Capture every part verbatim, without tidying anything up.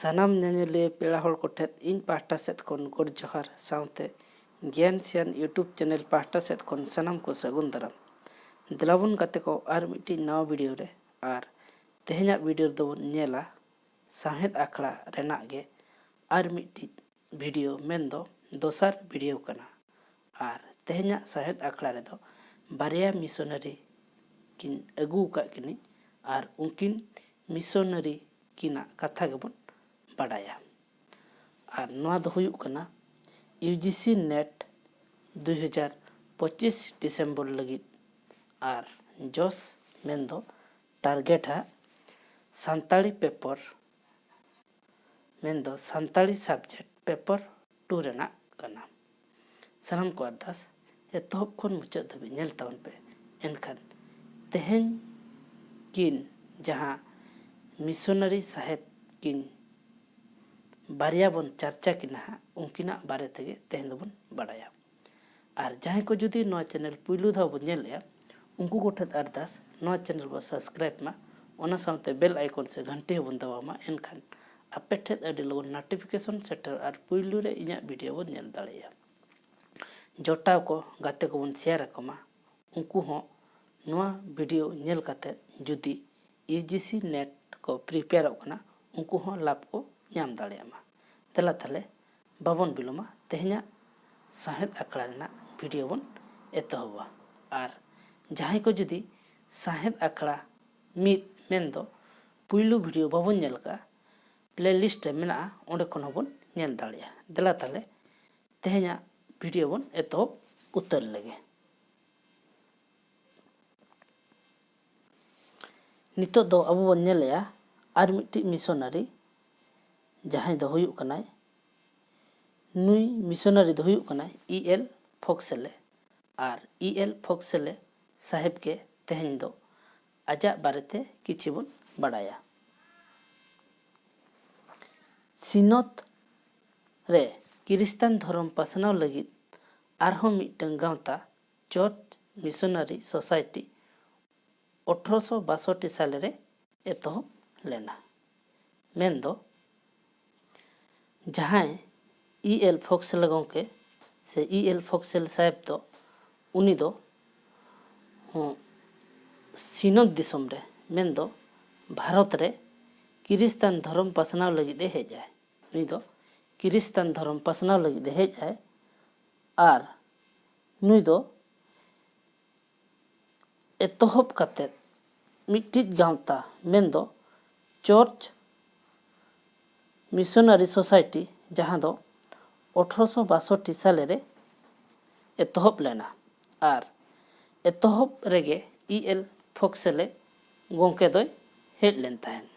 ᱥᱟᱱᱟᱢ ᱧᱮᱧᱮᱞᱤᱭᱟᱹ ᱯᱮᱲᱟ ᱦᱚᱲ ᱠᱚᱴᱷᱮᱱ ᱤᱧ ᱯᱟᱦᱴᱟ ᱥᱮᱫ ᱠᱷᱚᱱ ᱜᱚᱰ ᱡᱚᱦᱟᱨ ᱥᱟᱶᱛᱮ ᱜᱮᱭᱟᱱ ᱥᱮᱭᱟᱱ YouTube ᱪᱮᱱᱮᱞ ᱯᱟᱦᱴᱟ ᱥᱮᱫ ᱠᱷᱚᱱ ᱥᱟᱱᱟᱢ ᱠᱚ ᱥᱟᱹᱜᱩᱱ ᱫᱟᱨᱟᱢ᱾ ᱫᱮᱞᱟᱵᱚᱱ ᱜᱟᱛᱮ ᱠᱚ ᱟᱨ ᱢᱤᱫᱴᱤᱡ ᱱᱟᱣᱟ ᱵᱷᱤᱰᱤᱭᱳ ᱨᱮ᱾ ᱟᱨ ᱛᱮᱦᱮᱧᱟᱜ ᱵᱷᱤᱰᱤᱭᱳ ᱨᱮᱫᱚ ᱵᱚᱱ ᱧᱮᱞᱟ ᱥᱟᱶᱦᱮᱫ ᱟᱠᱷᱲᱟ ᱨᱮᱱᱟᱜ ᱜᱮ ᱟᱨ ᱢᱤᱫᱴᱤᱡ ᱵᱷᱤᱰᱤᱭᱳ, ᱢᱮᱱᱫᱚ ᱫᱚᱥᱟᱨ ᱵᱷᱤᱰᱤᱭᱳ ᱠᱟᱱᱟ᱾ ᱟᱨ ᱛᱮᱦᱮᱧᱟᱜ ᱥᱟᱶᱦᱮᱫ ᱟᱠᱷᱲᱟ ᱨᱮᱫᱚ ᱵᱟᱨᱭᱟ ᱢᱤᱥᱚᱱᱟᱨᱤ ᱠᱤᱱ ᱟᱹᱜᱩ ᱟᱠᱟᱫ ᱠᱤᱱᱤᱧ ᱟᱨ ᱩᱱᱠᱤᱱ ᱢᱤᱥᱚᱱᱟᱨᱤ ᱠᱤᱱᱟᱜ ᱠᱟᱛᱷᱟ ᱜᱮᱵᱚᱱ ᱵᱟᱰᱟᱭᱟ᱾ ᱟᱨ ᱱᱚᱣᱟ ᱫᱚ ᱦᱩᱭᱩᱜ ᱠᱟᱱᱟ ᱤᱭᱩ ᱡᱤ ᱥᱤ ᱱᱮᱴ ᱫᱩᱭ ᱦᱟᱡᱟᱨ ᱯᱚᱸᱪᱤᱥ ᱰᱤᱥᱮᱢᱵᱚᱨ ᱞᱟᱹᱜᱤᱫ᱾ ᱟᱨ ᱡᱚᱥ ᱢᱮᱱᱫᱚ ᱴᱟᱨᱜᱮᱴ ᱦᱟᱸᱜ ᱥᱟᱱᱛᱟᱲᱤ ᱯᱮᱯᱚᱨ, ᱢᱮᱱᱫᱚ ᱥᱟᱱᱛᱟᱲᱤ ᱥᱟᱵᱡᱮᱠᱴ ᱯᱮᱯᱚᱨ ᱴᱩ ᱨᱮᱱᱟᱜ ᱠᱟᱱᱟ᱾ ᱥᱟᱱᱟᱢ ᱠᱚ ᱟᱨᱫᱟᱥ ᱮᱛᱚᱦᱚᱵ ᱠᱷᱚᱱ ᱢᱩᱪᱟᱹᱫ ᱫᱷᱟᱹᱵᱤᱡ ᱧᱮᱞ ᱛᱟᱵᱚᱱ ᱯᱮ᱾ ᱮᱱᱠᱷᱟᱱ ᱛᱮᱦᱮᱧ ᱠᱤᱱ ᱡᱟᱦᱟᱸ ᱢᱤᱥᱚᱱᱟᱨᱤ ᱥᱟᱦᱮᱵᱽ ᱠᱤᱱ ᱵᱟᱨᱭᱟ ᱵᱚᱱ ᱪᱟᱨᱪᱟ ᱠᱤᱱᱟ ᱦᱟᱸᱜ, ᱩᱱᱠᱤᱱᱟᱜ ᱵᱟᱨᱮ ᱛᱮᱜᱮ ᱛᱮᱦᱮᱧ ᱫᱚᱵᱚᱱ ᱵᱟᱲᱟᱭᱟ᱾ ᱟᱨ ᱡᱟᱦᱟᱸᱭ ᱠᱚ ᱡᱩᱫᱤ ᱱᱚᱣᱟ ᱪᱮᱱᱮᱞ ᱯᱩᱭᱞᱩ ᱫᱷᱟᱣ ᱵᱚᱱ ᱧᱮᱞᱮᱜᱼᱟ, ᱩᱱᱠᱩ ᱠᱚᱴᱷᱮᱱ ᱟᱨᱫᱟᱥ, ᱱᱚᱣᱟ ᱪᱮᱱᱮᱞ ᱵᱚ ᱥᱟᱵᱥᱠᱨᱟᱭᱤᱵ ᱢᱟ, ᱚᱱᱟ ᱥᱟᱶᱛᱮ ᱵᱮᱞ ᱟᱭᱠᱚᱱ ᱥᱮ ᱜᱷᱟᱱᱴᱤ ᱦᱚᱸᱵᱚᱱ ᱫᱟᱵᱟᱣ ᱢᱟ, ᱮᱱᱠᱷᱟᱱ ᱟᱯᱮ ᱴᱷᱮᱱ ᱟᱹᱰᱤ ᱞᱚᱜᱚᱱ ᱱᱳᱴᱤᱯᱷᱤᱠᱮᱥᱚᱱ ᱥᱮᱴᱮᱨ ᱟᱨ ᱯᱩᱭᱞᱩ ᱨᱮ ᱤᱧᱟᱹᱜ ᱵᱷᱤᱰᱤᱭᱳ ᱵᱚᱱ ᱧᱮᱞ ᱫᱟᱲᱮᱭᱟᱜᱼᱟ᱾ ᱡᱚᱴᱟᱣ ᱠᱚ, ᱜᱟᱛᱮ ᱠᱚᱵᱚᱱ ᱥᱮᱭᱟᱨ ᱟᱠᱚ ᱢᱟ, ᱩᱱᱠᱩ ᱦᱚᱸ ᱱᱚᱣᱟ ᱵᱷᱤᱰᱤᱭᱳ ᱧᱮᱞ ᱠᱟᱛᱮ ᱡᱩᱫᱤ ᱤᱭᱩ ᱡᱤ ᱥᱤ ᱱᱮᱴ ᱠᱚ ᱯᱨᱤᱯᱮᱭᱟᱨᱚᱜ ᱠᱟᱱᱟ, ᱩᱱᱠᱩ ᱦᱚᱸ ᱞᱟᱵᱷ ᱠᱚ ᱧᱟᱢ ᱫᱟᱲᱮᱭᱟᱜ ᱢᱟ᱾ ᱫᱮᱞᱟ ᱛᱟᱦᱞᱮ ᱵᱟᱵᱚᱱ ᱵᱤᱞᱚᱢᱟ, ᱛᱮᱦᱮᱧᱟᱜ ᱥᱟᱶᱦᱮᱫ ᱟᱠᱷᱲᱟ ᱨᱮᱱᱟᱜ ᱵᱷᱤᱰᱤᱭᱳ ᱵᱚᱱ ᱮᱛᱚᱦᱚᱵᱟ᱾ ᱟᱨ ᱡᱟᱦᱟᱸᱭ ᱠᱚ ᱡᱩᱫᱤ ᱥᱟᱶᱦᱮᱫ ᱟᱠᱷᱲᱟ ᱢᱤᱫ ᱢᱮᱱᱫᱚ ᱯᱩᱭᱞᱩ ᱵᱷᱤᱰᱤᱭᱳ ᱵᱟᱵᱚᱱ ᱧᱮᱞ ᱠᱟᱜᱼᱟ, ᱯᱞᱮᱞᱤᱥᱴ ᱨᱮ ᱢᱮᱱᱟᱜᱼᱟ, ᱚᱸᱰᱮ ᱠᱷᱚᱱ ᱦᱚᱸᱵᱚᱱ ᱧᱮᱞ ᱫᱟᱲᱮᱭᱟᱜᱼᱟ᱾ ᱫᱮᱞᱟ ᱛᱟᱦᱞᱮ ᱛᱮᱦᱮᱧᱟᱜ ᱵᱷᱤᱰᱤᱭᱳ ᱵᱚᱱ ᱮᱛᱚᱦᱚᱵ ᱩᱛᱟᱹᱨ ᱞᱮᱜᱮ᱾ ᱱᱤᱛᱚᱜ ᱫᱚ ᱟᱵᱚ ᱵᱚᱱ ᱧᱮᱞᱮᱜᱼᱟ ᱟᱨ ᱢᱤᱫᱴᱤᱡ ᱢᱤᱥᱚᱱᱟᱨᱤ, ᱡᱟᱦᱟᱸᱭ ᱫᱚ ᱦᱩᱭᱩᱜ ᱠᱟᱱᱟᱭ, ᱱᱩᱭ ᱢᱤᱥᱚᱱᱟᱨᱤ ᱫᱚ ᱦᱩᱭᱩᱜ ᱠᱟᱱᱟᱭ ᱤ ᱮᱞ ᱯᱷᱚᱠᱥᱮᱞᱮ᱾ ᱟᱨ ᱤ ᱮᱞ ᱯᱷᱚᱠᱥᱮᱞᱮ ᱥᱟᱦᱮᱵᱽ ᱜᱮ ᱛᱮᱦᱮᱧ ᱫᱚ ᱟᱡᱟᱜ ᱵᱟᱨᱮᱛᱮ ᱠᱤᱪᱷᱤ ᱵᱚᱱ ᱵᱟᱲᱟᱭᱟ᱾ ᱥᱤᱱᱚᱛ ᱨᱮ ᱠᱨᱤᱥᱴᱟᱱ ᱫᱷᱚᱨᱚᱢ ᱯᱟᱥᱱᱟᱣ ᱞᱟᱹᱜᱤᱫ ᱟᱨᱦᱚᱸ ᱢᱤᱫᱴᱟᱝ ᱜᱟᱶᱛᱟ, ᱪᱟᱨᱪ ᱢᱤᱥᱚᱱᱟᱨᱤ ᱥᱳᱥᱟᱭᱴᱤ, ᱟᱴᱷᱨᱚᱥᱚ ᱵᱟᱥᱚᱴᱴᱤ ᱥᱟᱞᱮ ᱨᱮ ᱮᱛᱚᱦᱚᱵ ᱞᱮᱱᱟ᱾ ᱢᱮᱱᱫᱚ ᱡᱟᱦᱟᱸᱭ ᱤ ᱮᱞ ᱯᱷᱚᱠᱥᱮᱞ ᱜᱚᱢᱠᱮ ᱥᱮ ᱤ ᱮᱞ ᱯᱷᱚᱠᱥᱮᱞ ᱥᱟᱦᱮᱵᱽ ᱫᱚ, ᱩᱱᱤ ᱫᱚ ᱦᱚᱸ ᱥᱤᱧᱚᱛ ᱫᱤᱥᱚᱢ ᱨᱮ, ᱢᱮᱱᱫᱚ ᱵᱷᱟᱨᱚᱛ ᱨᱮ ᱠᱤᱨᱤᱥᱛᱟᱱ ᱫᱷᱚᱨᱚᱢ ᱯᱟᱥᱱᱟᱣ ᱞᱟᱹᱜᱤᱫ ᱮ ᱦᱮᱡ ᱟᱭ᱾ ᱱᱩᱭ ᱫᱚ ᱠᱤᱨᱤᱥᱛᱟᱱ ᱫᱷᱚᱨᱚᱢ ᱯᱟᱥᱱᱟᱣ ᱞᱟᱹᱜᱤᱫ ᱮ ᱦᱮᱡ ᱟᱭ᱾ ᱟᱨ ᱱᱩᱭ ᱫᱚ ᱮᱛᱚᱦᱚᱵ ᱠᱟᱛᱮᱫ ᱢᱤᱫᱴᱤᱡ ᱜᱟᱶᱛᱟ, ᱢᱮᱱᱫᱚ ᱪᱟᱨᱪ ᱢᱤᱥᱚᱱᱟᱨᱤ ᱥᱳᱥᱟᱭᱴᱤ, ᱡᱟᱦᱟᱸ ᱫᱚ ᱟᱴᱷᱨᱚᱥᱚ ᱵᱟᱥᱚᱴᱴᱤ ᱥᱟᱞᱮ ᱨᱮ ᱮᱛᱚᱦᱚᱵ ᱞᱮᱱᱟ᱾ ᱟᱨ ᱮᱛᱚᱦᱚᱵ ᱨᱮᱜᱮ ᱤ ᱮᱞ ᱯᱷᱚᱠᱥᱮᱞᱮ ᱜᱚᱢᱠᱮ ᱫᱚᱭ ᱦᱮᱡ ᱞᱮᱱ ᱛᱟᱦᱮᱸᱫ᱾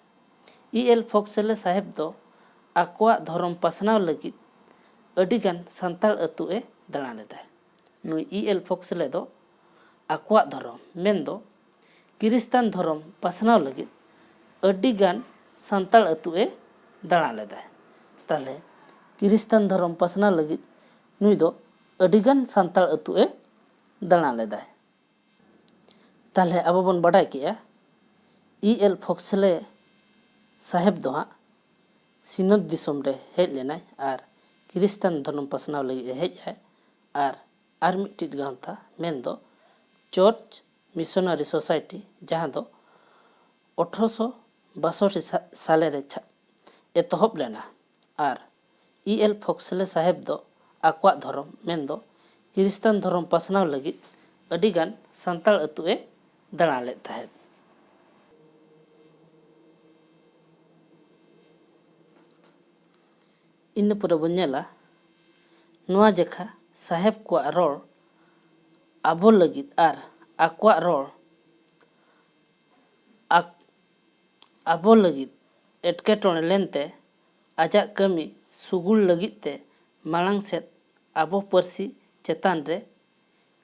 ᱤ ᱮᱞ ᱯᱷᱚᱠᱥᱮᱞᱮ ᱥᱟᱦᱮᱵᱽ ᱫᱚ ᱟᱠᱚᱣᱟᱜ ᱫᱷᱚᱨᱚᱢ ᱯᱟᱥᱱᱟᱣ ᱞᱟᱹᱜᱤᱫ ᱟᱹᱰᱤᱜᱟᱱ ᱥᱟᱱᱛᱟᱲ ᱟᱹᱛᱩ ᱮ ᱫᱟᱬᱟ ᱞᱮᱫᱟᱭ᱾ ᱱᱩᱭ ᱤ ᱮᱞ ᱯᱷᱚᱠᱥᱮᱞᱮ ᱫᱚ ᱟᱠᱚᱣᱟᱜ ᱫᱷᱚᱨᱚᱢ, ᱢᱮᱱᱫᱚ ᱠᱤᱨᱤᱥᱛᱟᱱ ᱫᱷᱚᱨᱚᱢ ᱯᱟᱥᱱᱟᱣ ᱞᱟᱹᱜᱤᱫ ᱟᱹᱰᱤᱜᱟᱱ ᱥᱟᱱᱛᱟᱲ ᱟᱹᱛᱩ ᱮ ᱫᱟᱬᱟ ᱞᱮᱫᱟᱭ᱾ ᱛᱟᱦᱞᱮ ᱠᱤᱨᱤᱥᱛᱟᱱ ᱫᱷᱚᱨᱚᱢ ᱯᱟᱥᱱᱟᱣ ᱞᱟᱹᱜᱤᱫ ᱱᱩᱭ ᱫᱚ ᱟᱹᱰᱤᱜᱟᱱ ᱥᱟᱱᱛᱟᱲ ᱟᱹᱛᱩ ᱮ ᱫᱟᱬᱟ ᱞᱮᱫᱟᱭ᱾ ᱛᱟᱦᱞᱮ ᱟᱵᱚ ᱵᱚᱱ ᱵᱟᱰᱟᱭ ᱠᱮᱜᱼᱟ, ᱤ ᱮᱞ ᱯᱷᱚᱠᱥᱮᱞᱮ ᱥᱟᱦᱮᱵᱽ ᱫᱚ ᱦᱟᱸᱜ ᱥᱤᱧᱚᱛ ᱫᱤᱥᱚᱢ ᱨᱮ ᱦᱮᱡ ᱞᱮᱱᱟᱭ ᱟᱨ ᱠᱷᱨᱤᱥᱴᱟᱱ ᱫᱷᱚᱨᱚᱢ ᱯᱟᱥᱱᱟᱣ ᱞᱟᱹᱜᱤᱫ ᱮ ᱦᱮᱡ ᱟᱭ᱾ ᱟᱨ ᱟᱨ ᱢᱤᱫᱴᱤᱡ ᱜᱟᱶᱛᱟ, ᱢᱮᱱᱫᱚ ᱪᱟᱨᱪ ᱢᱤᱥᱚᱱᱟᱨᱤ ᱥᱳᱥᱟᱭᱴᱤ, ᱡᱟᱦᱟᱸ ᱫᱚ ᱟᱴᱷᱨᱚᱥᱚ ᱵᱟᱥᱚᱴᱴᱤ ᱥᱟ-, ᱥᱟᱞᱮ ᱨᱮ ᱪᱷᱟ-, ᱮᱛᱚᱦᱚᱵ ᱞᱮᱱᱟ᱾ ᱟᱨ ᱤ ᱮᱞ ᱯᱷᱚᱠᱥᱞᱮ ᱥᱟᱦᱮᱵᱽ ᱫᱚ ᱟᱠᱚᱣᱟᱜ ᱫᱷᱚᱨᱚᱢ, ᱢᱮᱱᱫᱚ ᱠᱷᱨᱤᱥᱴᱟᱱ ᱫᱷᱚᱨᱚᱢ ᱯᱟᱥᱱᱟᱣ ᱞᱟᱹᱜᱤᱫ ᱟᱹᱰᱤᱜᱟᱱ ᱥᱟᱱᱛᱟᱲ ᱟᱹᱛᱩ ᱮ ᱫᱟᱬᱟ ᱞᱮᱫ ᱛᱟᱦᱮᱸᱫ᱾ ᱤᱱᱟᱹ ᱯᱚᱨᱮ ᱵᱚᱱ ᱧᱮᱞᱟ, ᱱᱚᱣᱟ ᱡᱮᱠᱷᱟ ᱥᱟᱦᱮᱵᱽ ᱠᱚᱣᱟᱜ ᱨᱚᱲ ᱟᱵᱚ ᱞᱟᱹᱜᱤᱫ ᱟᱨ ᱟᱠᱚᱣᱟᱜ ᱨᱚᱲ ᱟᱠ-, ᱟᱵᱚ ᱞᱟᱹᱜᱤᱫ ᱮᱴᱠᱮᱴᱚᱬᱮ ᱞᱮᱱᱛᱮ, ᱟᱡᱟᱜ ᱠᱟᱹᱢᱤ ᱥᱩᱜᱩᱲ ᱞᱟᱹᱜᱤᱫ ᱛᱮ ᱢᱟᱲᱟᱝ ᱥᱮᱫ ᱟᱵᱚ ᱯᱟᱹᱨᱥᱤ ᱪᱮᱛᱟᱱ ᱨᱮ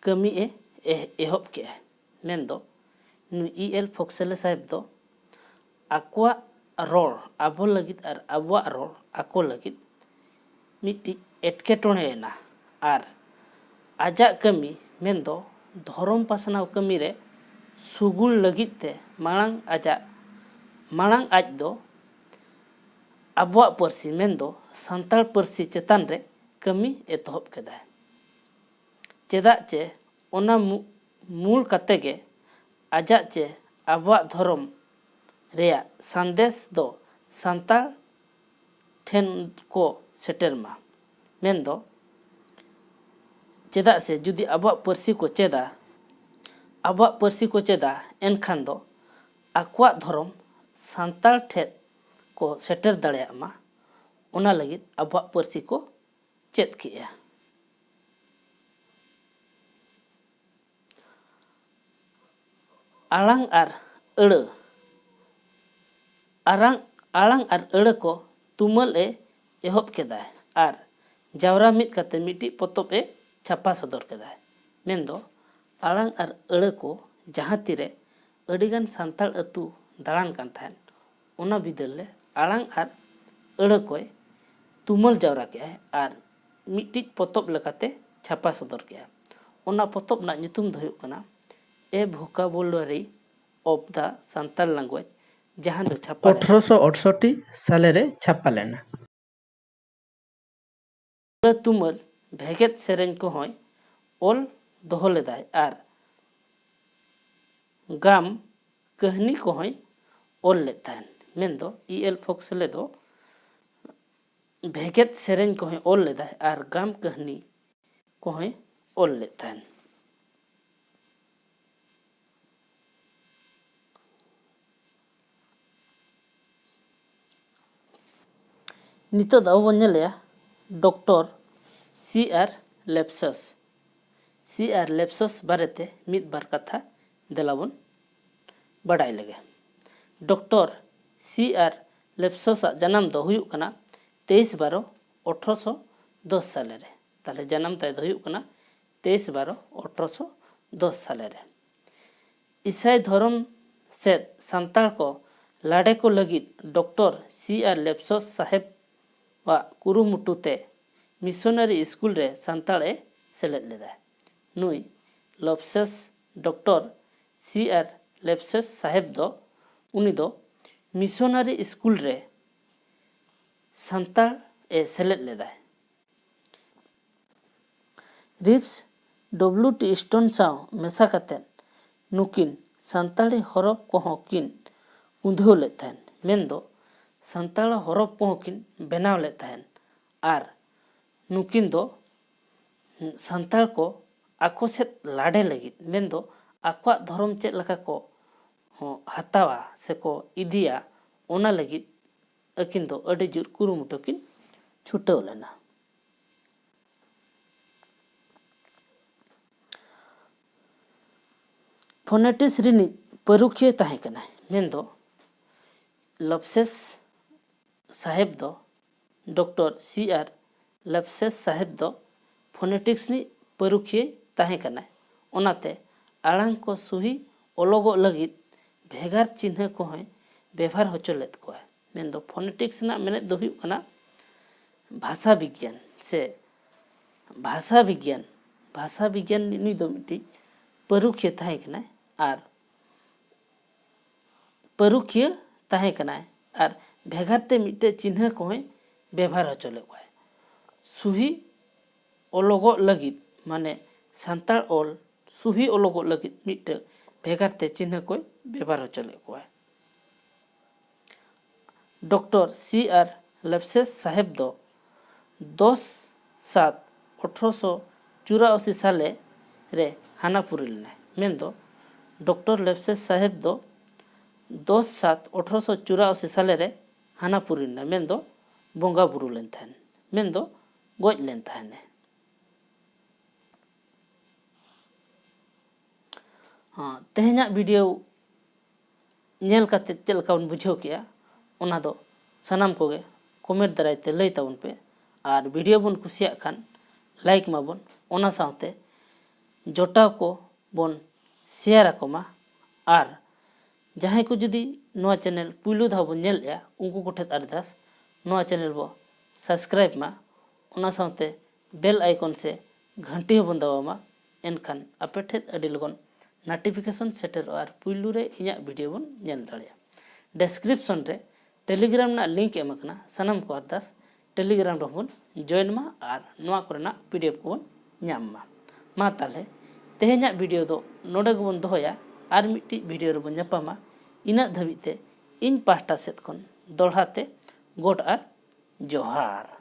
ᱠᱟᱹᱢᱤ ᱮ ᱮᱦ-, ᱮᱦᱚᱵ ᱠᱮᱜᱼᱟ᱾ ᱢᱮᱱᱫᱚ ᱱᱩᱭ ᱤ ᱮᱞ ᱯᱷᱚᱠᱥᱮᱞᱮ ᱥᱟᱦᱮᱵᱽ ᱫᱚ ᱟᱠᱚᱣᱟᱜ ᱨᱚᱲ ᱟᱵᱚ ᱞᱟᱹᱜᱤᱫ ᱟᱨ ᱟᱵᱚᱣᱟᱜ ᱨᱚᱲ ᱟᱠᱚ ᱞᱟᱹᱜᱤᱫ ᱢᱤᱫᱴᱤᱡ ᱮᱴᱠᱮᱴᱚᱬᱮ ᱮᱱᱟ᱾ ᱟᱨ ᱟᱡᱟᱜ ᱠᱟᱹᱢᱤ, ᱢᱮᱱᱫᱚ ᱫᱷᱚᱨᱚᱢ ᱯᱟᱥᱱᱟᱣ ᱠᱟᱹᱢᱤ ᱨᱮ ᱥᱩᱜᱩᱲ ᱞᱟᱹᱜᱤᱫ ᱛᱮ ᱢᱟᱲᱟᱝ ᱟᱡᱟᱜ, ᱢᱟᱲᱟᱝ ᱟᱡ ᱫᱚ ᱟᱵᱚᱣᱟᱜ ᱯᱟᱹᱨᱥᱤ ᱢᱮᱱᱫᱚ ᱥᱟᱱᱛᱟᱲ ᱯᱟᱹᱨᱥᱤ ᱪᱮᱛᱟᱱ ᱨᱮ ᱠᱟᱹᱢᱤ ᱮᱛᱚᱦᱚᱵ ᱠᱮᱫᱟᱭ᱾ ᱪᱮᱫᱟᱜ ᱪᱮ ᱚᱱᱟ ᱢᱩ-, ᱢᱩᱞ ᱠᱟᱛᱮ ᱜᱮ ᱟᱡᱟᱜ ᱪᱮ ᱟᱵᱚᱣᱟᱜ ᱫᱷᱚᱨᱚᱢ ᱨᱮᱭᱟᱜ ᱥᱟᱸᱫᱮᱥ ᱫᱚ ᱥᱟᱱᱛᱟᱲ ᱴᱷᱮᱱ ᱠᱚ ᱥᱮᱴᱮᱨ ᱢᱟ᱾ ᱢᱮᱱᱫᱚ ᱪᱮᱫᱟᱜ ᱥᱮ ᱡᱩᱫᱤ ᱟᱵᱚᱣᱟᱜ ᱯᱟᱹᱨᱥᱤ ᱠᱚ ᱪᱮᱫᱟ, ᱟᱵᱚᱣᱟᱜ ᱯᱟᱹᱨᱥᱤ ᱠᱚ ᱪᱮᱫᱟ, ᱮᱱᱠᱷᱟᱱ ᱫᱚ ᱟᱠᱚᱣᱟᱜ ᱫᱷᱚᱨᱚᱢ ᱥᱟᱱᱛᱟᱲ ᱴᱷᱮᱱ ᱠᱚ ᱥᱮᱴᱮᱨ ᱫᱟᱲᱮᱭᱟᱜ ᱢᱟ, ᱚᱱᱟ ᱞᱟᱹᱜᱤᱫ ᱟᱵᱚᱣᱟᱜ ᱯᱟᱹᱨᱥᱤ ᱠᱚ ᱪᱮᱫ ᱠᱮᱜᱼᱟ᱾ ᱟᱲᱟᱝ ᱟᱨ ᱟᱹᱲᱟᱹ᱾ ᱟᱨᱟᱝ, ᱟᱲᱟᱝ ᱟᱨ ᱟᱹᱲᱟᱹ ᱠᱚ ᱛᱩᱢᱟᱹᱞ ᱮ ᱮᱦᱚᱵ ᱠᱮᱫᱟᱭ ᱟᱨ ᱡᱟᱣᱨᱟ ᱢᱤᱫ ᱠᱟᱛᱮ ᱢᱤᱫᱴᱤᱡ ᱯᱚᱛᱚᱵ ᱮ ᱪᱷᱟᱯᱟ ᱥᱚᱫᱚᱨ ᱠᱮᱫᱟᱭ᱾ ᱢᱮᱱᱫᱚ ᱟᱲᱟᱝ ᱟᱨ ᱟᱹᱲᱟᱹ ᱠᱚ ᱡᱟᱦᱟᱸ ᱛᱤᱨᱮ ᱟᱹᱰᱤᱜᱟᱱ ᱥᱟᱱᱛᱟᱲ ᱟᱹᱛᱩ ᱫᱟᱬᱟᱱ ᱠᱟᱱ ᱛᱟᱦᱮᱸᱫ, ᱚᱱᱟ ᱵᱤᱫᱟᱹᱞ ᱨᱮ ᱟᱲᱟᱝ ᱟᱨ ᱟᱹᱲᱟᱹ ᱠᱚᱭ ᱛᱩᱢᱟᱹᱞ ᱡᱟᱣᱨᱟ ᱠᱮᱜᱼᱟᱭ ᱟᱨ ᱢᱤᱫᱴᱤᱡ ᱯᱚᱛᱚᱵ ᱞᱮᱠᱟᱛᱮ ᱪᱷᱟᱯᱟ ᱥᱚᱫᱚᱨ ᱠᱮᱜᱼᱟ᱾ ᱚᱱᱟ ᱯᱚᱛᱚᱵ ᱨᱮᱱᱟᱜ ᱧᱩᱛᱩᱢ ᱫᱚ ᱦᱩᱭᱩᱜ ᱠᱟᱱᱟ A Vocabulary of the Santal Language, ᱡᱟᱦᱟᱸ ᱫᱚ ᱪᱷᱟᱯᱟ ᱞᱮᱱᱟ ᱟᱴᱷᱨᱚᱥᱚ ᱟᱴᱥᱚᱴᱴᱤ ᱥᱟᱞᱮ ᱨᱮ ᱪᱷᱟᱯᱟ ᱞᱮᱱᱟ᱾ ᱛᱩᱢᱟᱹᱞ ᱵᱷᱮᱜᱮᱫ ᱥᱮᱨᱮᱧ ᱠᱚᱦᱚᱸᱭ ᱚᱞ ᱫᱚᱦᱚ ᱞᱮᱫᱟᱭ ᱟᱨ ᱜᱟᱢ ᱠᱟᱹᱦᱱᱤ ᱠᱚᱦᱚᱸᱭ ᱚᱞ ᱞᱮᱫ ᱛᱟᱦᱮᱱ᱾ ᱢᱮᱱᱫᱚ ᱤ ᱮᱞ ᱯᱷᱚᱠᱥᱞᱮ ᱫᱚ ᱵᱷᱮᱜᱮᱫ ᱥᱮᱨᱮᱧ ᱠᱚᱦᱚᱸᱭ ᱚᱞ ᱞᱮᱫᱟᱭ ᱟᱨ ᱜᱟᱢ ᱠᱟᱹᱦᱱᱤ ᱠᱚᱦᱚᱸᱭ ᱚᱞ ᱞᱮᱫ ᱛᱟᱦᱮᱱ᱾ ᱱᱤᱛᱚᱜ ᱫᱚ ᱟᱵᱚ ᱵᱚᱱ ᱧᱮᱞᱮᱜᱼᱟ ᱰᱚᱠᱴᱚᱨ ᱥᱤ ᱟᱨ ᱞᱮᱯᱥᱚᱥ᱾ ᱥᱤ ᱟᱨ ᱞᱮᱯᱥᱚᱥ ᱵᱟᱨᱮᱛᱮ ᱢᱤᱫ ᱵᱟᱨ ᱠᱟᱛᱷᱟ ᱫᱮᱞᱟ ᱵᱚᱱ ᱵᱟᱰᱟᱭ ᱞᱮᱜᱮ᱾ ᱰᱚᱠᱴᱚᱨ ᱥᱤ ᱟᱨ ᱞᱮᱯᱥᱚᱥᱟᱜ ᱡᱟᱱᱟᱢ ᱫᱚ ᱦᱩᱭᱩᱜ ᱠᱟᱱᱟ ᱛᱮᱭᱤᱥ ᱵᱟᱨᱚ ᱟᱴᱷᱨᱚᱥᱚ ᱫᱚᱥ ᱥᱟᱞᱮ ᱨᱮ᱾ ᱛᱟᱦᱞᱮ ᱡᱟᱱᱟᱢ ᱛᱟᱭ ᱫᱚ ᱦᱩᱭᱩᱜ ᱠᱟᱱᱟ ᱛᱮᱭᱤᱥ ᱵᱟᱨᱚ ᱟᱴᱷᱨᱚᱥᱚ ᱫᱚᱥ ᱥᱟᱞᱮ ᱨᱮ᱾ ᱤᱥᱟᱹᱭ ᱫᱷᱚᱨᱚᱢ ᱥᱮᱫ ᱥᱟᱱᱛᱟᱲ ᱠᱚ ᱞᱟᱰᱮ ᱠᱚ ᱞᱟᱹᱜᱤᱫ ᱰᱚᱠᱴᱚᱨ ᱥᱤ ᱟᱨ ᱞᱮᱯᱥᱚᱥ ᱥᱟᱦᱮᱵᱽ ᱟᱜ ᱠᱩᱨᱩᱢᱩᱴᱩ ᱛᱮ ᱢᱤᱥᱚᱱᱟᱨᱤ ᱥᱠᱩᱞ ᱨᱮ ᱥᱟᱱᱛᱟᱲ ᱮ ᱥᱮᱞᱮᱫ ᱞᱮᱫᱟ᱾ ᱱᱩᱭ ᱞᱚᱯᱥᱮᱥ, ᱰᱚᱠᱴᱚᱨ ᱥᱤ ᱟᱨ ᱞᱮᱯᱥᱮᱥ ᱥᱟᱦᱮᱵᱽ ᱫᱚ, ᱩᱱᱤ ᱫᱚ ᱢᱤᱥᱚᱱᱟᱨᱤ ᱥᱠᱩᱞ ᱨᱮ ᱥᱟᱱᱛᱟᱲ ᱮ ᱥᱮᱞᱮᱫ ᱞᱮᱫᱟᱭ᱾ ᱨᱤᱯᱥ ᱰᱚᱵᱞᱩ ᱴᱤ ᱥᱴᱳᱱ ᱥᱟᱶ ᱢᱮᱥᱟ ᱠᱟᱛᱮ ᱱᱩᱠᱤᱱ ᱥᱟᱱᱛᱟᱲᱤ ᱦᱚᱨᱚᱯ ᱠᱚᱦᱚᱸ ᱠᱤᱱ ᱠᱩᱸᱫᱷᱟᱹᱣ ᱞᱮᱫ ᱛᱟᱦᱮᱸᱱ, ᱢᱮᱱᱫᱚ ᱥᱟᱱᱛᱟᱲ ᱦᱚᱨᱚᱯ ᱠᱚᱦᱚᱸ ᱠᱤᱱ ᱵᱮᱱᱟᱣ ᱞᱮᱫ ᱛᱟᱦᱮᱸᱱ᱾ ᱟᱨ ᱱᱩᱠᱤᱱ ᱫᱚ ᱥᱟᱱᱛᱟᱲ ᱠᱚ ᱟᱠᱚ ᱥᱮᱫ ᱞᱟᱰᱮ ᱞᱟᱹᱜᱤᱫ, ᱢᱮᱱᱫᱚ ᱟᱠᱚᱣᱟᱜ ᱫᱷᱚᱨᱚᱢ ᱪᱮᱫ ᱞᱮᱠᱟ ᱠᱚ ᱦᱟᱛᱟᱣᱟ ᱥᱮᱠᱚ ᱤᱫᱤᱭᱟ, ᱚᱱᱟ ᱞᱟᱹᱜᱤᱫ ᱟᱹᱠᱤᱱ ᱫᱚ ᱟᱹᱰᱤ ᱡᱳᱨ ᱠᱩᱨᱩᱢᱩᱴᱩ ᱠᱤᱱ ᱪᱷᱩᱴᱟᱹᱣ ᱞᱮᱱᱟ᱾ ᱯᱷᱳᱱᱮᱴᱤᱠᱥ ᱨᱤᱱᱤᱡ ᱯᱟᱹᱨᱩᱠᱷᱤᱭᱟᱹ ᱛᱟᱦᱮᱸ ᱠᱟᱱᱟᱭ, ᱢᱮᱱᱫᱚ ᱞᱟᱯᱥᱮᱥ ᱥᱟᱦᱮᱵᱽ ᱫᱚ, ᱰᱚᱠᱴᱚᱨ ᱥᱤ ᱟᱨ ᱞᱟᱯᱥᱮᱥ ᱥᱟᱦᱮᱵᱽ ᱫᱚ ᱯᱷᱳᱱᱮᱴᱤᱠᱥ ᱨᱤᱱᱤᱡ ᱯᱟᱹᱨᱩᱠᱷᱤᱭᱟᱹ ᱛᱟᱦᱮᱸ ᱠᱟᱱᱟᱭ᱾ ᱚᱱᱟᱛᱮ ᱟᱲᱟᱝ ᱠᱚ ᱥᱩᱦᱤ ᱚᱞᱚᱜᱚᱜ ᱞᱟᱹᱜᱤᱫ ᱵᱷᱮᱜᱟᱨ ᱪᱤᱱᱦᱟᱹ ᱠᱚᱦᱚᱸᱭ ᱵᱮᱵᱷᱟᱨ ᱦᱚᱪᱚ ᱞᱮᱫ ᱠᱚᱣᱟ᱾ ᱢᱮᱱᱫᱚ ᱯᱷᱳᱱᱮᱴᱤᱠᱥ ᱨᱮᱱᱟᱜ ᱢᱮᱱᱮᱫ ᱫᱚ ᱦᱩᱭᱩᱜ ᱠᱟᱱᱟ ᱵᱷᱟᱥᱟ ᱵᱤᱜᱽᱜᱟᱱ ᱥᱮ ᱵᱷᱟᱥᱟ ᱵᱤᱜᱽᱜᱟᱱ᱾ ᱵᱷᱟᱥᱟ ᱵᱤᱜᱽᱜᱟᱱ ᱱᱩᱭ ᱫᱚ ᱢᱤᱫᱴᱤᱡ ᱯᱟᱹᱨᱩᱠᱷᱤᱭᱟᱹ ᱛᱟᱦᱮᱸ ᱠᱟᱱᱟᱭ ᱟᱨ ᱯᱟᱹᱨᱩᱠᱷᱤᱭᱟᱹ ᱛᱟᱦᱮᱸ ᱠᱟᱱᱟᱭ ᱟᱨ ᱵᱷᱮᱜᱟᱨ ᱛᱮ ᱢᱤᱫᱴᱮᱡ ᱪᱤᱱᱦᱟᱹ ᱠᱚᱦᱚᱸᱭ ᱵᱮᱵᱷᱟᱨ ᱦᱚᱪᱚ ᱞᱮᱫ ᱠᱚᱣᱟᱭ᱾ ᱥᱩᱦᱤ ᱚᱞᱚᱜᱚᱜ ᱞᱟᱹᱜᱤᱫ, ᱢᱟᱱᱮ ᱥᱟᱱᱛᱟᱲ ᱚᱞ ᱥᱩᱦᱤ ᱚᱞᱚᱜᱚᱜ ᱞᱟᱹᱜᱤᱫ ᱢᱤᱫᱴᱮᱡ ᱵᱷᱮᱜᱟᱨ ᱛᱮ ᱪᱤᱱᱦᱟᱹ ᱠᱚᱭ ᱵᱮᱵᱷᱟᱨ ᱦᱚᱪᱚ ᱞᱮᱫ ᱠᱚᱣᱟᱭ᱾ ᱰᱚᱠᱴᱚᱨ ᱥᱤ ᱟᱨ ᱞᱮᱯᱥᱮᱥ ᱥᱟᱦᱮᱵᱽ ᱫᱚ ᱫᱚᱥ ᱥᱟᱛ ᱟᱴᱷᱨᱚᱥᱚ ᱪᱩᱨᱟᱥᱤ ᱥᱟᱞᱮ ᱨᱮ ᱦᱟᱱᱟ ᱯᱩᱨᱤ ᱞᱮᱱᱟᱭ᱾ ᱢᱮᱱᱫᱚ ᱰᱚᱠᱴᱚᱨ ᱞᱮᱯᱥᱮᱥ ᱥᱟᱦᱮᱵᱽ ᱫᱚ ᱫᱚᱥ ᱥᱟᱛ ᱟᱴᱷᱨᱚᱥᱚ ᱪᱩᱨᱟᱥᱤ ᱥᱟᱞᱮ ᱨᱮ ᱦᱟᱱᱟ ᱯᱩᱨᱤ ᱞᱮᱱᱟᱭ, ᱢᱮᱱᱫᱚ ᱵᱚᱸᱜᱟ ᱵᱩᱨᱩ ᱞᱮᱱ ᱛᱟᱦᱮᱱ, ᱢᱮᱱᱫᱚ ᱜᱚᱡ ᱞᱮᱱ ᱛᱟᱦᱮᱱᱮ᱾ ᱦᱚᱸ, ᱛᱮᱦᱮᱧᱟᱜ ᱵᱷᱤᱰᱤᱭᱳ ᱧᱮᱞ ᱠᱟᱛᱮ ᱪᱮᱫ ᱞᱮᱠᱟ ᱵᱚᱱ ᱵᱩᱡᱷᱟᱹᱣ ᱠᱮᱜᱼᱟ, ᱚᱱᱟ ᱫᱚ ᱥᱟᱱᱟᱢ ᱠᱚᱜᱮ ᱠᱚᱢᱮᱱᱴ ᱫᱟᱨᱟᱭ ᱛᱮ ᱞᱟᱹᱭ ᱛᱟᱵᱚᱱ ᱯᱮ᱾ ᱟᱨ ᱵᱷᱤᱰᱤᱭᱳ ᱵᱚᱱ ᱠᱩᱥᱤᱭᱟᱜ ᱠᱷᱟᱱ ᱞᱟᱭᱤᱠ ᱢᱟᱵᱚᱱ, ᱚᱱᱟ ᱥᱟᱶᱛᱮ ᱡᱚᱴᱟᱣ ᱠᱚ ᱵᱚᱱ ᱥᱮᱭᱟᱨ ᱟᱠᱚ ᱢᱟ᱾ ᱟᱨ ᱡᱟᱦᱟᱸᱭ ᱠᱚ ᱡᱩᱫᱤ ᱱᱚᱣᱟ ᱪᱮᱱᱮᱞ ᱯᱩᱭᱞᱩ ᱫᱷᱟᱣ ᱵᱚᱱ ᱧᱮᱞᱮᱜᱼᱟ, ᱩᱱᱠᱩ ᱠᱚᱴᱷᱮᱱ ᱟᱨᱫᱟᱥ, ᱱᱚᱣᱟ ᱪᱮᱱᱮᱞ ᱵᱚ ᱥᱟᱵᱥᱠᱨᱟᱭᱤᱵᱽ ᱢᱟ, ᱚᱱᱟ ᱥᱟᱶᱛᱮ ᱵᱮᱞ ᱟᱭᱠᱚᱱ ᱥᱮ ᱜᱷᱟᱱᱴᱤ ᱦᱚᱸᱵᱚᱱ ᱫᱟᱵᱟᱣ ᱢᱟ᱾ ᱮᱱᱠᱷᱟᱱ ᱟᱯᱮ ᱴᱷᱮᱱ ᱟᱹᱰᱤ ᱞᱚᱜᱚᱱ ᱱᱳᱴᱤᱯᱷᱤᱠᱮᱥᱚᱱ ᱥᱮᱴᱮᱨᱚᱜᱼᱟ ᱟᱨ ᱯᱩᱭᱞᱩ ᱨᱮ ᱤᱧᱟᱹᱜ ᱵᱷᱤᱰᱤᱭᱳ ᱵᱚᱱ ᱧᱮᱞ ᱫᱟᱲᱮᱭᱟᱜᱼᱟ᱾ ᱰᱮᱥᱠᱨᱤᱯᱥᱚᱱ ᱨᱮ ᱴᱮᱞᱤᱜᱨᱟᱢ ᱨᱮᱱᱟᱜ ᱞᱤᱝᱠ ᱮᱢ ᱟᱠᱟᱱᱟ᱾ ᱥᱟᱱᱟᱢ ᱠᱚ ᱟᱨᱫᱟᱥ ᱴᱮᱞᱤᱜᱨᱟᱢ ᱨᱮᱦᱚᱸ ᱵᱚᱱ ᱡᱚᱭᱮᱱ ᱢᱟ ᱟᱨ ᱱᱚᱣᱟ ᱠᱚᱨᱮᱱᱟᱜ ᱯᱤᱰᱤᱮᱯᱷ ᱠᱚᱵᱚᱱ ᱧᱟᱢ ᱢᱟ᱾ ᱢᱟ ᱛᱟᱦᱚᱞᱮ ᱛᱮᱦᱮᱧᱟᱜ ᱵᱷᱤᱰᱤᱭᱳ ᱫᱚ ᱱᱚᱰᱮ ᱜᱮᱵᱚᱱ ᱫᱚᱦᱚᱭᱟ᱾ ᱟᱨ ᱢᱤᱫᱴᱤᱡ ᱵᱷᱤᱰᱤᱭᱳ ᱨᱮᱵᱚᱱ ᱧᱟᱯᱟᱢᱟ᱾ ᱤᱱᱟᱹᱜ ᱫᱷᱟᱹᱵᱤᱡ ᱛᱮ ᱤᱧ ᱯᱟᱦᱴᱟ ᱥᱮᱫ ᱠᱷᱚᱱ ᱫᱚᱦᱲᱟ ᱛᱮ ᱜᱚᱰ ᱟᱨ ᱡᱚᱦᱟᱨ᱾